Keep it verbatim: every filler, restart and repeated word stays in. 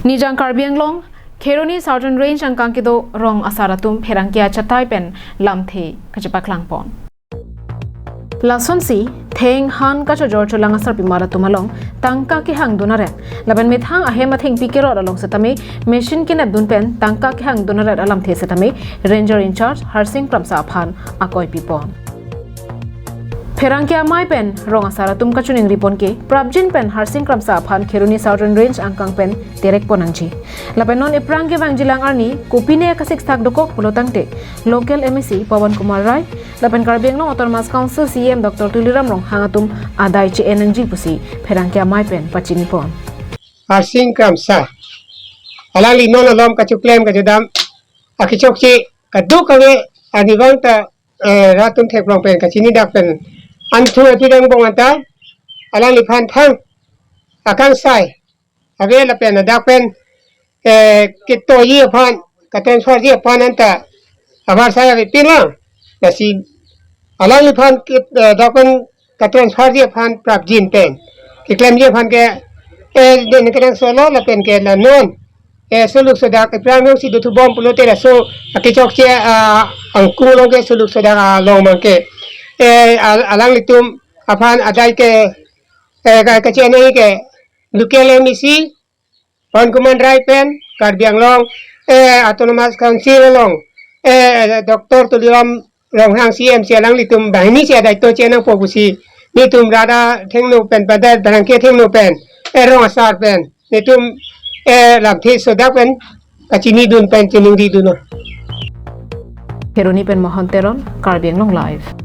Nijang Karbi Anglong, Kheroni Southern Range angkang kedo rong asar atum pherangke achatai pen lamthe kachepaklang pon. Lasonsi, theng han kachojor cholang asarpimar atum along tangka kehang dun aret lapen methang ahem athengpi kerot along setame machine kenep dun pen tangka kehang dun aret alamthe setame Ranger in-charge Harsing Kramsa aphan akoi pipon. Pherangke amei pen rong asar atum kachiningri pon ke prapjin pen Harsing Kramsa aphan Kheroni Southern Range angkang pen terek pon nangji. Lapen non ephrang kevangjilang arni kopine kasik thak dokok pulo tangte local M A C Pawan Kumar Rai lapen Karbi Anglong Autonomous Council C E M Doctor Tuliram Ronghang atum adai che-en nangji pusi pherangke amei pen pachini pon. Harsing Kramsa, alangli non alom kachoklem kachedam akechokche kadokave arnivang ta, eh, rat atum theklong pen kachini dak pen anthu ati dang bong anta alangliphan thang akangsai ave lapen adak pen, eh, ketoji aphan, katransferji aphan anta avarsai avepin lang. Lasi alangliphan ke, eh, dak pen katransferji aphan prapjin pen keklemji aphan ke, eh, den kedang solo lapen ke la non, eh, suluk sodak ephrang jongsi dothubom pulote laso akechokche, ah, angkung along ke suluk sodak along abang ke, eh, al-, alanglitum aphan adai ke, eh, ka-, kachinei ke local M A C Pawan Kumar Rai pen Karbi Anglong, eh, Autonomous Council along, eh, Doctor Tuliram Ronghang C M si alanglitum banghini si adai to chenangpo pusi netum rat athengno pen pada pherangke athengno pen, eh, rong asar pen netum, eh, lamthe sodak pen kachini dun pen chiningri dun. Kheroni pen Mohon Teron, Karbi Anglong Live.